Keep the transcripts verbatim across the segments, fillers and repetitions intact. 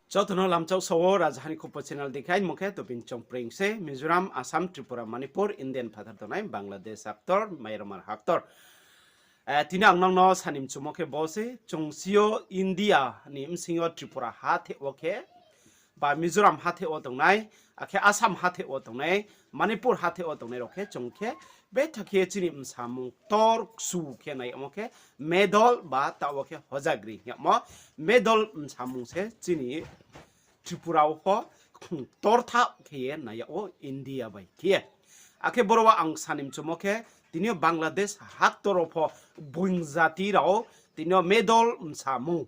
Joto no lamchak sa wo, Rajaha ni Khupo channel dei khe, aini mung khe Tobin Chongpreng se, Mizoram, Assam, Tripura, Manipur, Indian phathar tongnai, Bangladesh haktor, Myanmar haktor. Eh, tini ang nang no sani mchumo khe bo se, chung si yo India ni bsing yo Tripura hatheh wo khe, ba Mizoram hatheh wo tongnai, akhe Assam hatheh wo tongnai, Manipur hatheh wo tongnai rao khe chung khe, betha khe chini bsamung ktor kchu khe nai yagmo khe, medol ba taoh wo khe hojagri hing yagmo, medol bsamung se chini Tripura wo pho ktor thaoh khe ye nai yag wo India bai khe ye. Akhe boro wo ang sani mchumo khe, tini yo Bangladesh haktor wo pho boing jati rao tini yo medol bsamung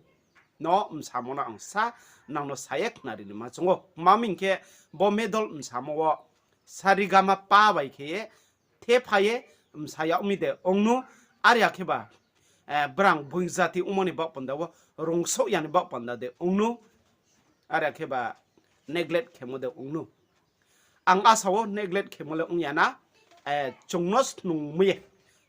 no, bsamung no ang sa, nang no sa ye khnari ni ma choung ou. Tma hing khe, bo medol bsamung wo sa re ga ma pa bai khe ye, thepha ye, bsa yag mi de ong nu, are ya khe ba, eh, brang boing jati ongmo ni baoh panda wo, rungsouh ya ni baoh panda de ong nu, are ya khe ba neglect khemo de ong nu. Ang asa wo neglect khemo le ong ya na, eh, chung no snung mi ye,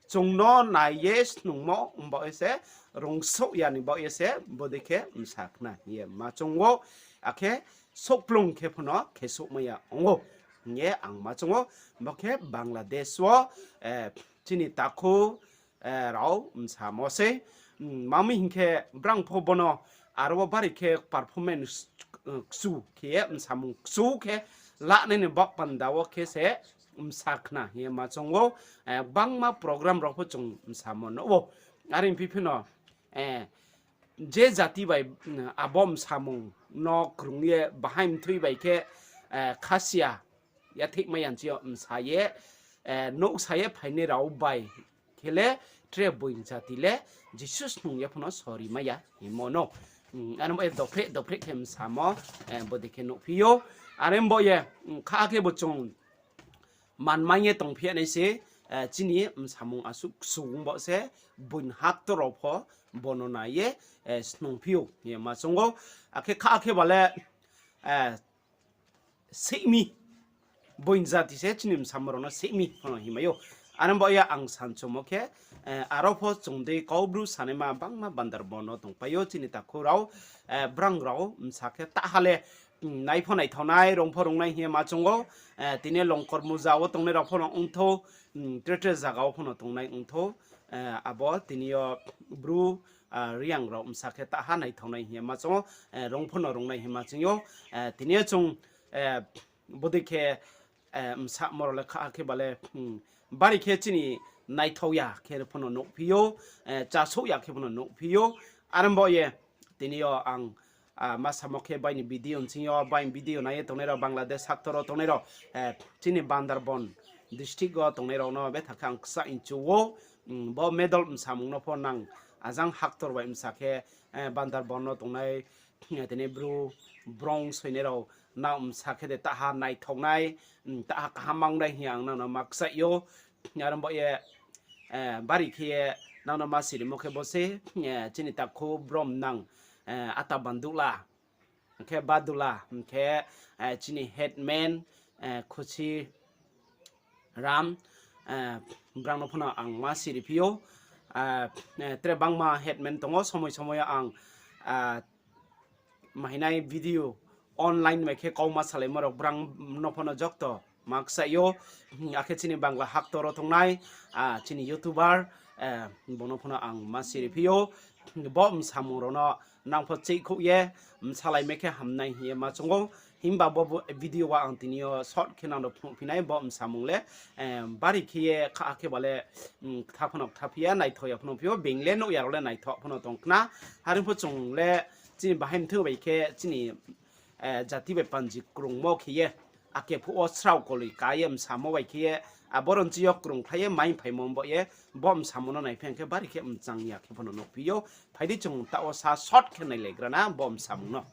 chung no nai ye snungmo ong baoh ye se, rungsouh ya ni baoh ye se, bodei khe bsa khna hing ye ma choung ou, akhe souhplung khe pho no khe souhmai ya ong ou hing ye ang ma choung ou, bo khe Bangladesh wo, eh, chini takhu, eh, rao bsamo sei. Tma hing khe brang pho bono aro wo bari khe performance, eh, kchu khe ye, bsamung kchu khe lanai ni baoh panda wo khe se bsa khna hing ye ma choung ou, eh, gbangma program rao pho chung bsamo nuh ou. Are phi phi no, eh, je jati bai, mm, abo bsamung no krung ye bahai mthui bai khe, eh, khasia, yatheihmai ya nchi yo bsa ye, eh, nouhsa ye phainai rao bai khe le tre boing jati le Jisu snung ye pho no sori mai ya hingmo no. Mm, ano bo ye dophreh dophreh khe bsamo, eh, bodei khe nuhphi ou. Are bo ye, mm, kha khe bo chung manmai ye tongphi ya nai se, eh, chini bsamung asuh kchu ong baoh se, boing haktor rao pho bono nai ye, eh, snungphi ou hing ye ma choung ou. Akhe kha khe ba le, eh, sihmi, boing jati se chini bsamung rao no sihmi pho no hingmai ou. Are bo ye ang sanchumo khe, eh, aro pho chung dei Kaubru sanaima bangma bandar bon no tongpai ou chini takhu rao, eh, brang rao bsa khe taha le, mm, nai pho naithaonai, rung pho rungnai hing ye ma choung ou, eh, tini Longkormuja wo tongnai rao pho no ongthou, mm, tre tre zaga wo pho no tongnai ongthou, eh, abo tini yo Bru, ah, Reang rao bsa khe taha naithaonai hing ye ma choung ou, eh, rung pho no rungnai hing ye ma choung ou, eh, tini yo chung, eh, bodei khe, eh, bsamo rao le kha khe ba le, hmm, bari khe chini naithao ya khe pho no nuhphi ou, eh, chasouh ya khe pho no nuhphi ou. Are bo ye, tini yo ang, ah, ma samo khe bai ni video nching yo, bai ni video nai ye tongnai rao, Bangladesh haktor wo tongnai rao, eh, chini Bandarban district wo tongnai rao no betha khe ang kchaih nchu ou, mm, bo medol bsamung no pho nang ajang haktor bai bsa khe, eh, Bandarban no tongnai, eh, tini Bru, Brong soinai rao nang bsa khe de taha naithaonai, mm, taha kaham mangnai hing ye ang nang no ma kchaih ou. Are bo ye, eh, bari khe ye nang no ma sirimo khe bo se, eh, chini takhu brom nang, eh, Ata Bandula, hing khe Badula, hing khe, eh, chini headman, eh, Khusi Ram, eh, brang no pho no ang ma siriphi ou. Ah, eh, tre bangma headman tong ou, somoi somoi ang, ah, mahinai video online bai khe kauma salaimo rao brang no pho no joto ma kchaih ou. Akhe chini Bangla haktor wo tongnai, ah, chini YouTuber, eh, bo no pho no ang ma siriphi ou. Bo bsamung rao no nang pho cheihkhouh ye, bsalai mai khe hamnai hing ye ma choung ou. Himba bo, bo video wo ang tini yo short khe nang no phnuhphi nai bo bsamung le, eh, bari khe ye kha khe ba le, mm, ktha pho no ktha phi ya, naithao ya pho no phi ou, being le nuh ya rao le naithao pho no tong khna. Are pho chung le chini bahai mthoi bai khe chini, eh, jati bai panji krungmo khe ye, ake phuh wo srao koloi ka ye bsamo bai khe ye, abo ronchi yo krungkhlai ye maiphaimo bo ye, bo bsamung no naiphi khe bari khe mchang ya khe pho no nuhphi ou. Phai di chung taoh wo sa short khe nailaigra na bo bsamung no.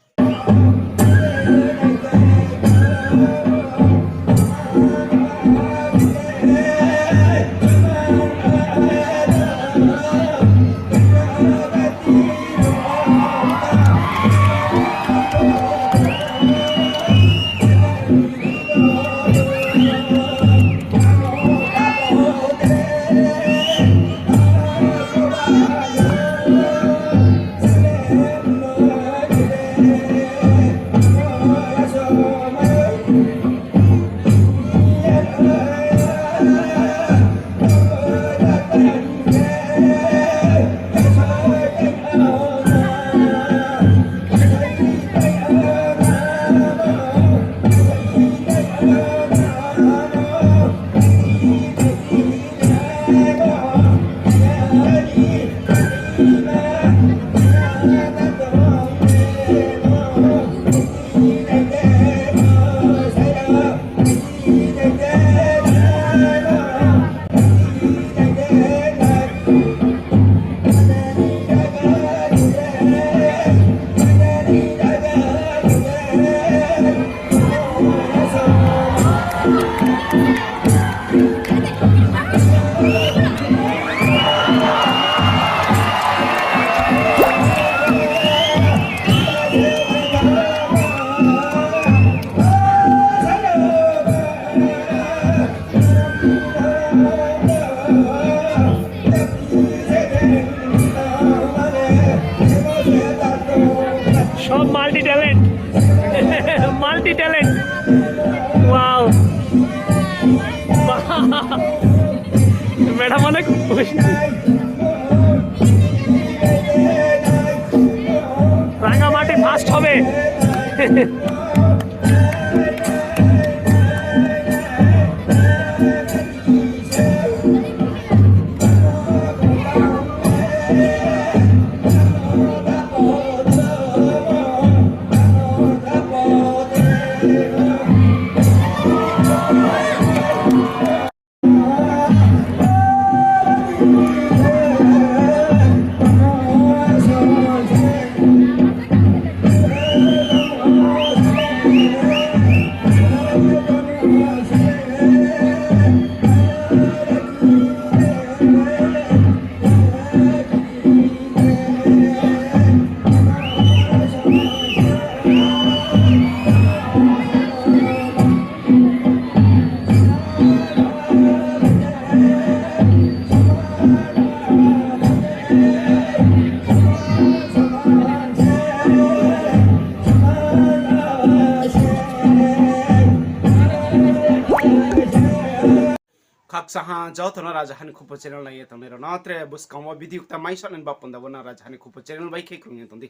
সব multi talent, multi talent। Wow। Madam অনেক খুশি। রাঙামাটি first হবে। Khakchang ha joto no Rajaha ni Khupo channel nai ye tongnai rao no tre buskang wo video kta mai sa nai ba panda wo nang Rajaha ni Khupo channel bai khe krung ye tong di.